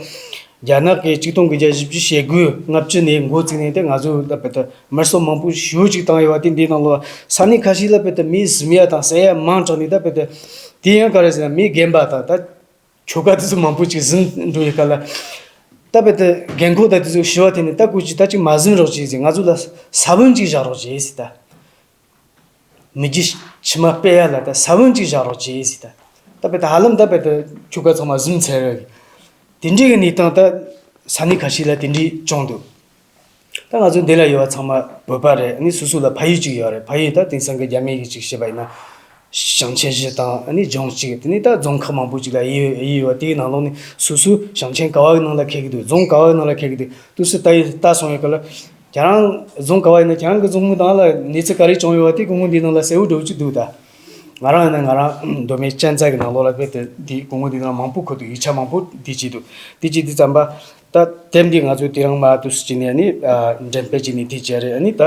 རྒྱ་ནག་གིས་ཆིག་སྟོང་དགུ་བརྒྱ་བཞི་བཅུ་ཞེ་དགུ་ལྔ་བཅུ་ནས་འགོ་བཙུགས་ནས་དེ་ང་ཚོའི་ད་བར་དུ་མི་གསོད་མང་པོ་ཞེ་པོ་ཅིག་བཏང་ཡོད་པ་དེ་འདིའི་ནང་ལོགས་ས་གནས་ཁ་ཤས་ལ་བར་དུ་མི་ཟིན་ཡ་དང་བསད་ཡ་མང་དྲགས་ནས། ད་བར་དུ་དེ་ཡང་ག་རེ་ཟེར་ན་མི་རྒན་པ་དང་ད། ཁྱོ་ག་དེ་ཚོ་མང་པོ་ཅིག་ཟིན་འགྲོ་ཡི་ག་ལ། ད་བར་དུ་རྒན་འཁོགས་དང་དེ་ཚོ་ཤི་བ་དེ་ནི་ད་སྐུ་མཁྱེན་ད་ཅིག་མ་ཟིན་རོགས་བྱེད་ཟེར། ང་ཚོ་ལ་ས་བོན་ཅིག་བཞག་རོགས་བྱེད་ཟེར། ད་མི་རྒྱུ་ཕྱི་མ་སྤེལ་ཡ་ལ་ད་ས་བོན་ཅིག་བཞག་རོགས་བྱེད་ཟེར། ད་ད་བར་དུ་ཧ་ལམ་ད་བར་དུ་ཁྱོ་ག་ཚང་མ་ཟིན་ཚར་རེད། དེ་འདྲའི་གི་གནས་སྟངས་ད་ས་གནས་ཁ་ཤས་ལ་དེ་འདྲའི་བྱུང་འདུག་ད་ང་ཚོ་འདི་ལ་ཡོད་པ་ཚང་མ་བོད་པ་རེད། ཨ་ནི་སོ་སོ་ལ་ཕ་ཡུལ་གཅིག་ཡོད་རེད། ཕ་ཡུལ་ད་དེང་སང་གི་རྒྱ་མི་གི་གཅིག་བཤད་པ་ཡིན་ན་ཞིང་ཆེན་བཞི་དང་ཨ་ནི་ལྗོངས་གཅིག་དེ་ནས་ད་རྫོང་ཁག་མང་པོ་ཅིག་ལ་དབྱེ་དབྱེ་ཡོད་པ་དེའི་ནང་ལོགས་ནས་སོ་སོའི་ཞིང་ཆེན་ག་བ་གི་ནང་ལ་ཁེལ་གི་འདུག་རྫོང་ག་བ་གི་ནང་ལ་ཁེལ་གི་འདུག་ཏུ་སུ་ལྟ་ཡི་ལྟ་སོང་ཡོད་ག་ལ། ཁྱེད་རང་རྫོང་ག་བ་ཡིན་ན་ཁྱེད་རང་གི་རྫོང་ཁོངས་ནང་ལ་གནས་ཚུལ་ག་རེ་བྱུང་ཡོད་པ་དེ་སྐུ་ངོ་འདིའི་ནང་ལ་གསལ་བོ་འདྲ་བོ་ཅིག་འདུག་ད་ང་རང་ཡིན་ན་ང་རང་མདོ་སྨད་གཅན་ཚ་གི་ནང་ལོགས་ལ་དཔེ་དེ་འདི་སྐུ་ངོ་འདིའི་ནང་མང་པོ་འཁོད་འདུག་ཡིག་ཆ་མང་པོ་འདི་བྱས་འདུག་དེ་བྱས་དུས་ཙམ་པ། ད་དེབ་འདི་ང་ཚོས་དེ་རིང་མ་འདུག་སེ་བྱས་ནས་ཨ་ནི་ཨ་འགྲེམས་སྤེལ་བྱས་ནས་དེ་བྱས་རེད། ཨ་ནི་ད་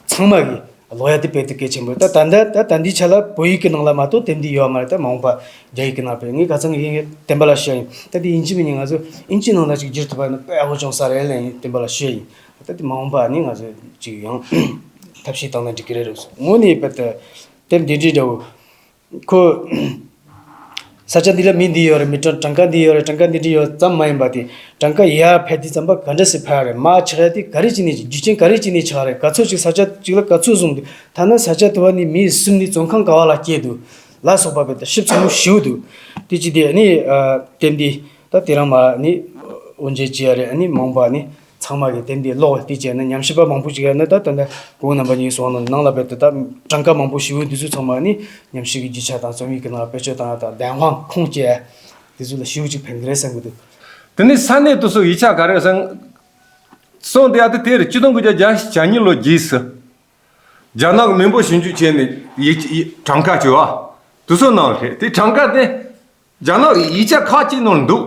ཚང་མ་གིས་ཀློག་ཡ་དེ་དཔེ་དེ་གལ་ཆེན་པོ་རེད། ད་ད་ལྟ་ད་ད་འདིའི་ཆ་ལ་བོད་ཡིག་གི་ནང་ལ་མ་གཏོགས་དེབ་འདི་ཡོད་མ་རེད། ད་མ་འོངས་པ་རྒྱ་ཡིག་གི་ནང་སྤེལ། ངས་ཁ་སང་ངས་བསྟན་པ་ལ་བཤད་ཡིན། ད་དེ་དབྱིན་ཇི་མི་ཉན། ང་ཚོ་དབྱིན་ཇི་ནང་ལ་ཅིག་བསྒྱུར་ཐུབ་པ་ཡིན་ན་དཔེ་ཡག་པོ་བྱུང་ས་རེད་ལབ་ཡིན། བསྟན་པ་ལ་བཤད་ཡིན། ད་དེ་མ་འོངས་པ་ཨ་ནི་ང་ཚོ་ཅིག་ཡང་ཐབས་ཤེས་བཏང་ན་འགྲིག་གི་རེད་རེད། དངོས་གནས་དཔེ་ད་དེབ་འདི་འདྲའི་འདྲ་བོ། ཁོ་ས་ཆ་འདི་ལ་མི་འདི་ཡོད་རེད། མི་གྲངས་གྲངས་ཀ་འདི་ཡོད་རེད། གྲངས་ཀ་འདི་འདྲ་ཡོད་ཙམ་མ་ཡིན་པ་དེ་གྲངས་ཀ་ཡར་འཕར་དུས་ཙམ་པ་ག་འདྲ་སེ་འཕར་རེད། མར་ཆག་ཡ་དེ་ག་རེ་བྱས་ནས་རྒྱུ་རྐྱེན་ག་རེ་བྱས་ནས་ཆག་རེད། ག་ཚོད་ཅིག་ས་ཆ་ཅིག་ལ་ག་ཚོད་བཟུང་འདུག་ཐ་ན་ས་ཆ་དེ་བ་ནས་མི་གསུམ་ནས་བཙོན་ཁང་ག་བ་ལ་སྐྱེལ་འདུག་ལ་སོགས་པ་བས་ད་ཞིབ་ཚགས་པོ་ཞེ་པོ་འདུག་དེ་ཅི་དེ་ནི་དེབ་འདི་ད་དེ་རིང་མ་ནི་དབུ་འབྱེད་བྱས་ཡ་རེད། ཨ་ནི་མ་འོངས་པ་ནི། ཚང་མ་གིས་དེབ་འདི་ཀློག་དེ་བྱས་ན་ཉམས་ཞིབ་པ་མང་པོ་ཞིག་ཡོད་ན། ད་ད་ལྟ་སྐུ་ངོ་རྣམ་པ་གཉིས་གསུངས་ནང་ལ་རྦད་དེ་ད་གྲངས་ཀ་མང་པོ་ཞེ་པོ་འདི་ཚོ་ཚང་མ་ནི་ཉམས་ཞིབ་ཀྱི་རྒྱུ་ཆ་དང་རྩོམ་ཡིག་གི་ནང་ལ་བེད་སྤྱོད་བཏང་ཡ་དང་བདེན་དཔང་ཁུངས་སྐྱེལ་ཡ་འདི་ཚོ་ལ་ཞེ་པོ་ཅིག་ཕན་གི་རེད་བསམ་གི་འདུག་དེ་ནི་ས་གནས་དེ་ཚོ་ཡིག་ཆ་ག་རེ་ཟེར། གསུངས་དེ་ཡ་དེ་དེ་རེད། ཆིག་སྟོང་དགུ་བརྒྱ་བརྒྱད་ཅུ་གྱ་གཉིས་ལོ་རྗེས་སུ། རྒྱ་ནག་གི་མི་འབོར་ཞིབ་འཇུག་བྱས་ནས་ཡིག་ཡིག་གྲངས་ཀ་བྱས་པ། དེ་ཚོ་ནང་རེད། དེ་གྲངས་ཀ་དེ་རྒྱ་ནག་གི་ཡིག་ཆ་ཁག་ཅིག་ནང་འདུག་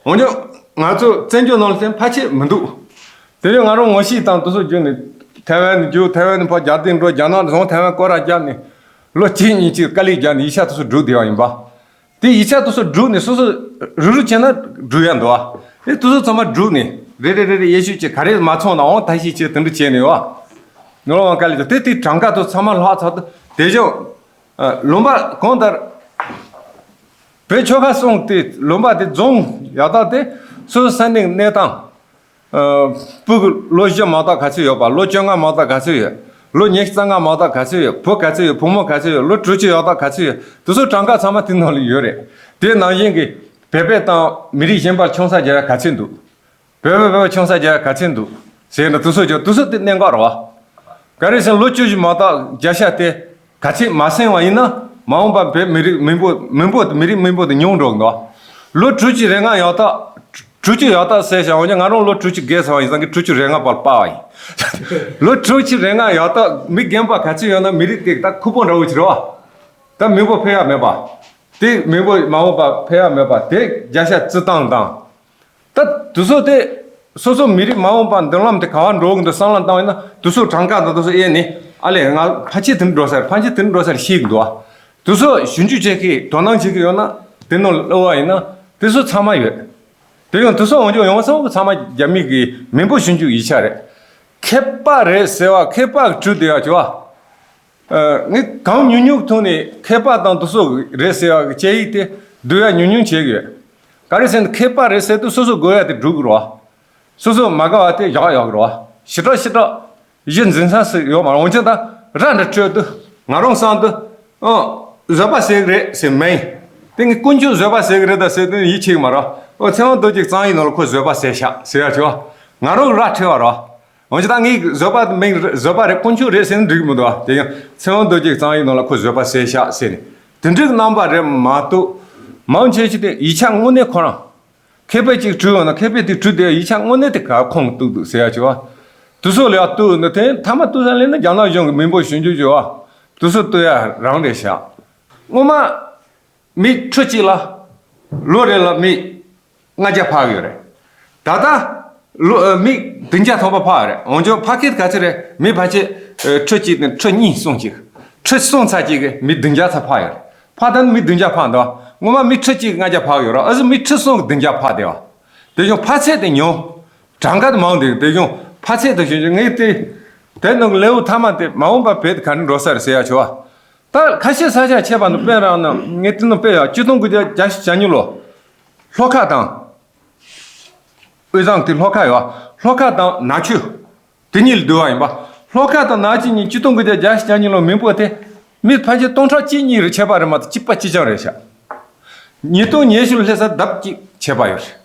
འོན་ཀྱང་ང་ཚོ་བཙན་བྱོལ་ནང་སླེབས་ཕལ་ཆེར་མི་འདུག་དེ་ཡང་ང་རང་ངོ་ཤེས་དང་དེ་ཚོ་བརྒྱུད་ནས་ཐའེ་ཝན་དུ་རྒྱུགས། ཐའེ་ཝན་དུ་ཕར་རྒྱལ་སྟེང་འགྲོ། རྒྱ་ནག་ནས་བཟུང་ཐའེ་ཝན་སྐོར་ར་བརྒྱབ་ནས་ལོ་གཅིག་གཉིས་ཅིག་དཀའ་ལས་བརྒྱབ་ནས་ཡིག་ཆ་དེ་ཚོ་བསྒྲུགས་བསྡད་པ་ཡིན་པ། དེ་ཡིག་ཆ་དེ་ཚོ་བསྒྲུགས་ནས་སོ་སོ་རུག་རུག་བྱས་ན་སྒྲུག་ཡ་འདུག་ཨ། དེ་དེ་ཚོ་ཚང་མ་བསྒྲུགས་ནས་རེ་རེ་རེ་རེ་དབྱེ་ཞིབ་བྱས། ག་རེ་མ་ཚང་ན་འོང་ད་ཞིབ་བྱས་དེ་འདྲ་བྱས་ནས་ཡོད་ཨ། ནོར་བ་དཀའ་ལས་བརྒྱབ། དེ་དེ་གྲངས་ཀ་དེ་ཚང་མ་ལྷག་ཚར་དུས་དེ་བཞིན་ལུང་པ་གང་ལྟར་བོད་ཆོལ་ཁ་གསུམ་དེ་ལུང་པ་དེ་རྫོང་ཡག་དག་དེ་སོ་སོ་ས་གནས་གནས་སྟངས། ཨ། སྤུ་གུ་ལོ་བཞི་མ་གཏོགས་ག་ཚོད་ཡོད་པ། ལོ་བཅོ་ལྔ་མ་གཏོགས་ག་ཚོད་ཡོད། ལོ་ཉི་ཤུ་རྩ་ལྔ་མ་གཏོགས་ག་ཚོད་ཡོད། བུ་ག་ཚོད་ཡོད། བུ་མོ་ག་ཚོད་ཡོད། ལོ་དྲུག་ཅུ་ཡོད་དང་ག་ཚོད་ཡོད། དེ་ཚོ་གྲངས་ཀ་ཚང་མ་དེ་ནང་ལ་ཡོད་རེད། དེ་ནང་བཞིན་གྱི་བོད་པ་དང་མི་རིགས་གཞན་པར་ཆང་ས་རྒྱག་ཡ་ག་ཚོད་འདུག་བོད་པ་བོད་པ་ཆང་ས་རྒྱག་ཡ་ག་ཚོད་འདུག་ཟེར་ན་དེ་ཚོ་ཅོ་དེ་ཚོ་དེ་གནད་འགག་རེད་བ། ག་རེ་ཟེར་ན་ལོ་བཅུ་བཞི་མ་གཏོགས་བརྒྱ་ཆ་དེ་ག་ཚོད་མ་སེང་བ་ཡིན་ན་མ་འོངས་པ་བོད་མི་རིགས་མི་འབོར་མི་འབོར་དེ་མི་རིགས་མི་འབོར་དེ་ཉུང་འགྲོ་གི་འདུག་ལོ་དྲུག་ཅུ་རེ་ལྔ་ཡག་དག་དྲུག་ཅུ་ཡག་དག་ཟེར་བཞག་འོན་ཀྱང་ང་རང་ལོ་དྲུག་ཅུ་བརྒལ་སོང་བ་ཡིན་ཙང་གི་དྲུག་ཅུ་རེ་ལྔ་བར་སྤར་བ་ཡིན། ལོ་དྲུག་ཅུ་རེ་ལྔ་ཡག་དག་མི་རྒན་པ་ག་ཚོད་ཡོད་ན་མི་རིགས་དེ་ད་ཁུ་པོ་འདྲ་བོ་ཅིག་རེད་བ། ད་མི་འབོར་འཕེལ་ཡ་མེད་པ། དེ་མི་འབོར་མ་འོངས་པ་འཕེལ་ཡ་མེད་པ་དེ་བརྒྱ་ཆ་བརྩི་སྟངས་དང་། ད་དེ་ཚོ་དེ་སོ་སོ་མི་རིགས་མ་འོངས་པ་མདུན་ལམ་དེ་ག་བ་འགྲོ་གི་འདུག་བསམ་བློ་བཏང་བས་ན་དེ་ཚོ་གྲངས་ཀ་དང་དེ་ཚོ་དབྱེ་ནས་ཨ་ལས་ང་ཕལ་ཆེར་དེ་འདྲ་འགྲོ་ས་རེད། ཕལ་ཆེར་དེ་འདྲ་འགྲོ་ས་རེད་ཤེས་གི་འདུག་ཨ། དེ་ཚོ་ཞིབ་འཇུག་བྱེད་མཁན་དོ་སྣང་བྱེད་ཀྱི་ཡོད་ན་དེ་ནང་གླུ་བ་ཡིན་ན་དེ་ཚོ་ཚང་མ་ཡོད། དེ་ཡང་དེ་ཚོ་འོང་ཆོག་ཡོང་སོང་གི་ཚང་མ་རྒྱ་མི་གི་མི་འབོར་ཞིབ་འཇུག་ཡིག་ཆ་རེད། མཁས་པ་རེད་ཟེར་བ་མཁས་པ་གི་གྲུབ་བསྡད་ཡ་ཅོ་བ། ངས་གང་ཉུང་ཉུང་ཐོག་ནས་མཁས་པ་དང་དེ་ཚོ་རེད་ཟེར་བ་གི་དཔྱད་ཡིག་དེ་བསྡུ་ཡ་ཉུང་ཉུང་བྱེད་གི་ཡོད། ག་རེ་ཟེར་ན་མཁས་པ་རེད་ཟེར་དུས་སོ་སོ་དགོས་ཡ་དེ་འགྲུབ་གི་རེད་བ། སོ་སོ་མ་དགའ་བ་དེ་བཞག་ཡོད་གི་རེད་བ། ཞེ་དྲག་ཞེ་དྲག་གཞི་འཛིན་ས་ཞིག་ཡོད་མ་རེད། འོན་ཀྱང་ད་ར་འདྲ་སྤྲོད་དུས་ང་རང་བསམ་དུས་ཨང་བཟོད་པ་ཟེར་གི་རེད་ཟེར་མིན། དེ་ངས་དཀོན་མཆོག་བཟོད་པ་ཟེར་གི་རེད་ད་ཟེར་དུས་ཡིད་ཆེས་གི་མ་རེད། ཨོ་ཚེ་དབང་རྡོ་རྗེ་གཙང་བོའི་ནང་ལ་ཁོ་བཟོད་པ་ཟེར་ཤག་ཟེར་ཡ་ཆོ་བ། ང་རང་ར་འཕྲོད་པ་རེད་བ། འོན་ཀྱང་ད་ངས་བཟོད་པ་མིན་བཟོད་པ་རེད་དཀོན་མཆོག་རེད་ཟེར་ན་འགྲིག་གི་མི་འདུག་ཨ། དེ་ཡང་ཚེ་དབང་རྡོ་རྗེ་གཙང་བོའི་ནང་ལ་ཁོ་བཟོད་པ་ཟེར་ཤག་ཟེར་ནས་དེ་འདྲའི་རྣམ་པ་རེད་མ་གཏོགས། མང་ཆེ་ཤོས་དེ་ཡིག་ཆ་དངོས་གནས་ཁོ་རང་མཁས་པས་ཅིག་བྲིས་ཡོང་ན་མཁས་པས་དེ་བྲིས་དེ་ཡིག་ཆ་དངོས་གནས་དེ་ག་ཁོང་གིས་བཏུས་འདུག་ཟེར་ཡ་ཆོ་བ། དེ་ཚོ་ལ་ཡ་བཏུས་འདུག་དེ་མཐའ་མ་བཏུས་ས་ལས་ན་རྒྱ་ནག་གཞུང་གི་མི་འབོར་ཞིབ་འཇུག་ཆོ་བ། དེ་ཚོ་བཏུས་ཡ་རང་རེད་ཤག་སྔོན་མ། མི་ཁྲི་གཅིག་ལ་ལོ་རེ་ལ་མི་ལྔ་བརྒྱ་འཕགས་ཡོད་རེད། ད་ལྟ་ལོ་ཨ་མི་བདུན་བརྒྱ་ཐམ་པ་འཕགས་ཡོད་རེད། འོན་ཀྱང་འཕགས་སྐད་ག་ཚོད་རེད། མི་ཕལ་ཆེར་ཨ་ཁྲི་གཅིག་དང་ཁྲི་གཉིས་གསུམ་ཅིག་ཁྲི་གསུམ་ཚར་གཅིག་གི་མི་བདུན་བརྒྱ་ཚར་འཕགས་ཡོད་རེད། འཕགས་ད་ནི་མི་བདུན་བརྒྱ་འཕགས་འདུག་སྔོན་མ་མི་ཁྲི་གཅིག་ལྔ་བརྒྱ་འཕགས་ཡོད་རེད། ཨ་ཟི་མི་ཁྲི་གསུམ་གི་བདུན་བརྒྱ་འཕགས་བསྡད་པ། དེ་བཞིན་འཕགས་ཚད་དེ་ཉུང་། གྲངས་ཀ་དེ་མང་དེ་དེ་བཞིན་འཕགས་ཚད་དེ་བཞིན་ངས་དེ་དེ་ནང་གི་ལེའུ་མཐའ་མ་དེ་མ་འོངས་པ་བོད་དེ་ག་འདྲ་འགྲོ་ས་རེད་ཟེར་ཡ་ཆོ་བ། ད་ཁ་ཤས་ས་ཆ་ཁྱད་པར་འདུག་དཔེ་རང་ན་ངས་དེ་ནང་དཔེ་ཡག་གཅིག་སྟོང་དགུ་བརྒྱ་བརྒྱད་ཅུ་གྱ་གཉིས་ལོ། ལྷོ་ཁ་དང་། དབུས་གཙང་དེ་ལྷོ་ཁ་ཡོད། ལྷོ་ཁ་དང་ནག་ཆུ། དེ་གཉིས་ལ་བསྡུར་བ་ཡིན་པ། ལྷོ་ཁ་དང་ནག་ཆུ་གཉིས་གཅིག་སྟོང་དགུ་བརྒྱ་བརྒྱད་ཅུ་གྱ་གཉིས་ལོ་མི་འབོར་དེ། མི་ཕལ་ཆེར་སྟོང་ཕྲག་གཅིག་གཉིས་རེ་ཁྱད་པར་རེད་མ་གཏོགས་གཅིག་པ་གཅིག་རྐྱང་རེད་ཤག་ཉིས་སྟོང་ཉི་ཤུ་ལ་སླེབས་ས་ལྡབ་གཅིག་ཁྱད་པར་ཡོད་རེད།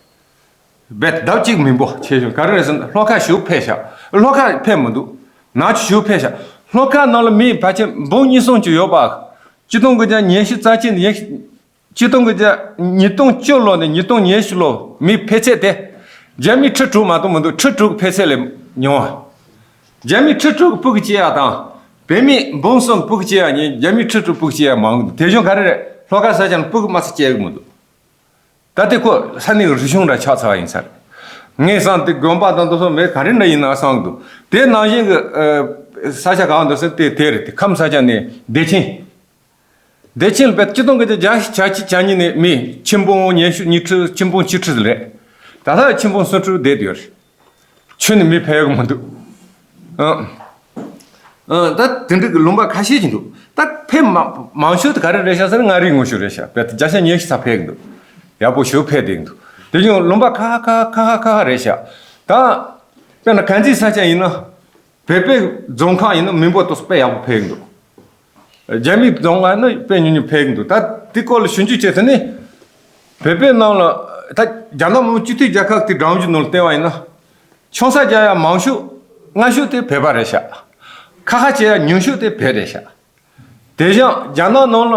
རྦད་ལྡབ་གཅིག་མི་འབོར་ཆེ་ཤོས་ག་རེ་རེད་ཟེར་ན་ལྷོ་ཁ་ཞེ་པོ་འཕེལ་ཤག་ལྷོ་ཁ་འཕེལ་མི་འདུག་ནག་ཆུ་ཞེ་པོ་འཕེལ་ཤག་ལྷོ་ཁ་ནང་ལ་མི་ཕལ་ཆེར་འབུམ་གཉིས་གསུམ་ཅིག་ཡོད་པ། གཅིག་སྟོང་དགུ་བརྒྱ་ཉི་ཤུ་རྩ་གཅིག་ནས་ཉི་གཅིག་སྟོང་དགུ་བརྒྱ་ཉིས་སྟོང་བཅུ་ལོ་ནས་ཉིས་སྟོང་ཉི་ཤུ་ལོ་མིའི་འཕེལ་ཚད་དེ། རྒྱ་མི་ཁྲི་དྲུག་མ་གཏོགས་མི་འདུག་ཁྲི་དྲུག་གི་འཕེལ་ཚད་ལས་ཉུང་བ། རྒྱ་མི་ཁྲི་དྲུག་གི་སྤུ་གུ་སྐྱེ་ཡ་དང་། བོད་མི་འབུམ་གསུམ་གི་སྤུ་གུ་སྐྱེ་ཡ་ཉིན་རྒྱ་མི་ཁྲི་དྲུག་སྤུ་གུ་སྐྱེ་ཡ་མང་གི་འདུག་དེ་བཞིན་ག་རེ་རེད། ལྷོ་ཁ་ས་ཆ་ནས་སྤུ་གུ་དམའ་ས་སྐྱེ་གི་མི་འདུག་ད་ལྟའི་ཁོ་ས་གནས་ཀྱི་རིག་གཞུང་འདྲ་ཆགས་ཚར་བ་ཡིན་ས་རེད། ངས་བསམ་དེ་དགོན་པ་དང་དེ་ཚོ་མེད་ག་རེ་འདྲ་ཡིན་ན་བསམ་གི་འདུག་དེ་ནང་བཞིན་གྱི་ཨ་ས་ཆ་གང་འདུག་ཟེར་དེ་དེ་རེད། དེ་ཁམས་ས་ཆ་ནས་བདེ་ཆེན། བདེ་ཆེན་ལ་བས་གཅིག་སྟོང་དགུ་བརྒྱ་བརྒྱད་ཅུ་གྱ་གཅིག་གྱ་གཉིས་ནས་མི་ཆིག་འབུམ་ཉི་ཤུ་ཉི་ཁྲི་ཆིག་འབུམ་ཆིག་ཁྲི་ཟིག་རེད། ད་ལྟ་ཆིག་འབུམ་སུམ་ཅུ་བསྡད་ཡོད་རེད། ཁྱོན་ནས་མི་ཕེབས་ཀྱི་མི་འདུག་ཨང་། ཨང་། ད་དེ་འདྲ་གི་ལུང་པ་ཁ་ཤས་ཅིག་འདུག་ད་ཕེབས་མ་མང་ཤོས་དེ་ག་རེ་རེད་ཤག་ཟེར་ན་མངའ་རིས་ངོ་ཤོས་རེད་ཤག་དཔེ་བརྒྱ་ཆ་ཉི་ཤུ་ཙམ་ཕེབས་ཀྱི་འདུག་ཡག་པོ་ཞེ་པོ་ཕེབས་བསྡད་ཀྱི་འདུག་དེ་བཞིན་ལུང་པ་ཁ་ཁ་ཁ་ཁ་ཁ་ཁ་རེད་ཤག་ད་དཔེར་ན་དཀར་མཛེས་ས་ཆ་ཡིན་ན། བོད་པའི་རྫོང་ཁག་ཡིན་ན་མི་འབོར་དེ་ཚོ་དཔེ་ཡག་པོ་ཕེབས་ཀྱི་འདུག་རྒྱ་མིའི་རྫོང་ཁག་ཡིན་ན་དཔེ་ཉུང་ཉུང་ཕེབས་ཀྱི་འདུག་ད་དེ་སྐོར་ལ་ཞིབ་འཇུག་བྱས་ཚར་ནས། བོད་པའི་ནང་ལ་ད་རྒྱ་ནག་མི་དམངས་སྤྱི་མཐུན་རྒྱལ་ཁབ་དེ་གྲངས་ཀྱི་ནང་ལ་བལྟས་པ་ཡིན་ན། ཆང་ས་རྒྱག་ཡ་མང་ཤོས་སྔ་ཤོས་དེ་བོད་པ་རེད་ཤག་ཁ་ཁ་བྱེད་ཡ་ཉུང་ཤོས་དེ་བོད་རེད་ཤག་དེ་བཞིན་རྒྱ་ནག་ནང་ལ་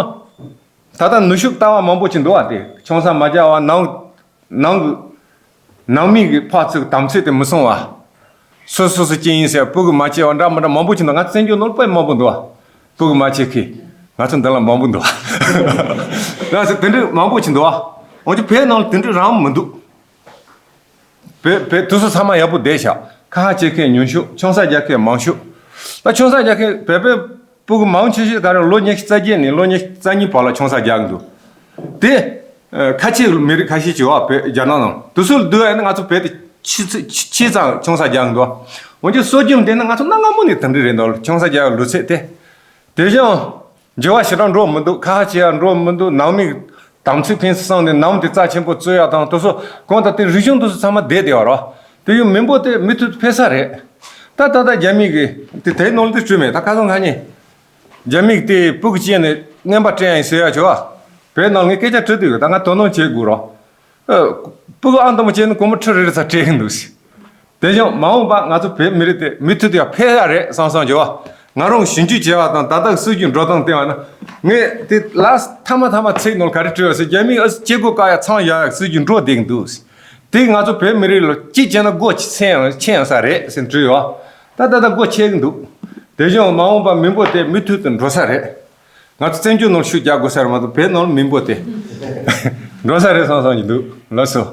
ད་ལྟ་ནུས་ཤུགས་ལྟ་བ་མང་པོ་ཅིག་འདུག་བ། དེ་ཆང་ས་མ་རྒྱག་བ་ནང་ནང་གི་ནང་མི་གི་ཕར་ཚུར་དམ་ཚིག་དེ་མི་སྲུང་བ། སོ་སོ་སོ་སྐྱེས་ཡིན་ཟེར་སྤུ་གུ་མ་སྐྱེས་པ་འདྲ་མི་འདྲ་མང་པོ་ཅིག་འདུག་ང་བཙན་བྱོལ་ནང་དཔེ་མང་པོ་འདུག་སྤུ་གུ་མ་སྐྱེས་མཁན་ང་ཚོ་འདི་ལ་མང་པོ་འདུག་ང་ཚོ་དེ་འདྲ་མང་པོ་ཅིག་འདུག་འོན་ཀྱང་བོད་ནང་ལ་དེ་འདྲ་རང་མི་འདུག་བོད་བོད་དུས་སུ་ཚང་མ་ཡག་པོ་བསྡད་ཤག་ཁ་ཁ་སྐྱེ་མཁན་ཉུང་ཤོས། ཆུང་ས་རྒྱག་མཁན་མང་ཤོས། ད་ཆུང་ས་རྒྱག་མཁན་བོད་པའི་སྤུ་གུ་མང་ཆེ་ཤོས་ག་རེ་ལོ་ཉི་ཤུ་རྩ་བརྒྱད་ནས་ལོ་ཉི་ཤུ་རྩ་གཉིས་བར་ལ་ཆུང་ས་རྒྱག་གི་འདུག་དེ་ཁ་ཆེ་མི་རིགས་ཁ་ཤས་ཀྱི་བ་བོད་རྒྱ་ནག་ནང་དུས་སུ་བསྡུར་ཡ་ཡིན་ན་ང་ཚོ་བོད་དེ་ཆེ་ཆེ་ཆེ་ཙང་ཆུང་ས་རྒྱག་གི་འདུག་འོན་ཀྱང་སྲོལ་རྒྱུན་དེ་ནི་ང་ཚོ་གནའ་སྔ་མོ་ནས་དེ་འདྲ་རེད་འདུག་ཆུང་ས་རྒྱག་ཡ་ལུས་ཚད་དེ། དེ་བཞིན་འགྱུར་བ་ཞེ་དྲག་འགྲོ་མི་འདུག་ཁ་ཁ་ཆེ་ཡ་འགྲོ་མི་འདུག་ནང་མི་དམ་ཚིག་ཕུན་སུམ་ཚོགས་ནས་ནང་དེ་རྩ་ཆེན་པོ་རྩོད་ཡ་དང་དེ་ཚོ་གང་ལྟར་དེ་རིག་གཞུང་དེ་ཚོ་ཚང་མ་བསྡད་བསྡད་པ་རེད། དེ་ཡང་མི་འབོར་དེ་མུ་མཐུད་འཕེལ་ས་རེད། ད་ད་ལྟ་རྒྱ་མི་གི་དེ་དེའི་ནང་ལ་དེ་བྲིས་མེད། ད་ཁ་སང་ཁ་ཉིན་རྒྱ་མི་གི་དེ་སྤུ་གུ་སྐྱེས་ནས་རྔན་པ་སྤྲད་ཡ་ཡིན་ཟེར་ཡ་བྱོས་བ། བོད་ནང་ངས་སྐད་ཆ་དྲིས་དུས་ད་ང་དོ་སྣང་བྱེད་དགོས་རོགས། ཨ། སྤུ་གུ་ཨང་དང་པོ་སྐྱེས་ནས་སྒོར་མོ་ཁྲི་རེ་རེ་ཙམ་སྤྲད་ཀྱི་འདུག་ཟེར། དེ་བཞིན་མ་འོངས་པ་ང་ཚོ་བོད་མི་རིགས་དེ་མུ་མཐུད་དུ་ཡང་འཕེལ་ཡ་རེད་བསམ་བསམ་བྱས་པ། ང་རང་ཞིབ་འཇུག་བྱས་པ་དང་ད་ལྟ་སྲིད་ཇུས་འགྲོ་སྟངས་བལྟས་པ་ན། ངས་དེ་ལ་མཐའ་མ་མཐའ་མ་ཚིག་ནང་ག་རེ་བྲིས་པ་ཟེར། རྒྱ་མིས་ཨ་སྐྱེ་སྒོ་བཀག་ཡ་མཚམས་བཞག་ཡ་སྲིད་ཇུས་འགྲོ་བསྡད་ཀྱི་འདུག་ཟེར། དེ་ང་ཚོ་བོད་མི་རིགས་ལ་གཅིག་བྱས་ན་སྒོ་ཆེ་ཡང་ཆེ་ཡང་ས་རེད་ཟེར་བྲིས་ཡོད། ད་ད་ལྟ་སྒོ་ཕྱེ་གི་འདུག་དེ་བཞིན་མ་འོངས་པ་མི་འབོར་དེ་མུ་མཐུད་དུ་འགྲོ་ས་རེད། ང་ཚོ་བཙན་བྱོལ་ནང་ཤུགས་རྒྱག་དགོས་ས་རེད་མ་གཏོགས་བོད་ནང་མི་འབོར་དེ་འགྲོ་ས་རེད་བསམ་བསམ་གྱི་འདུག་ལགས་སོ།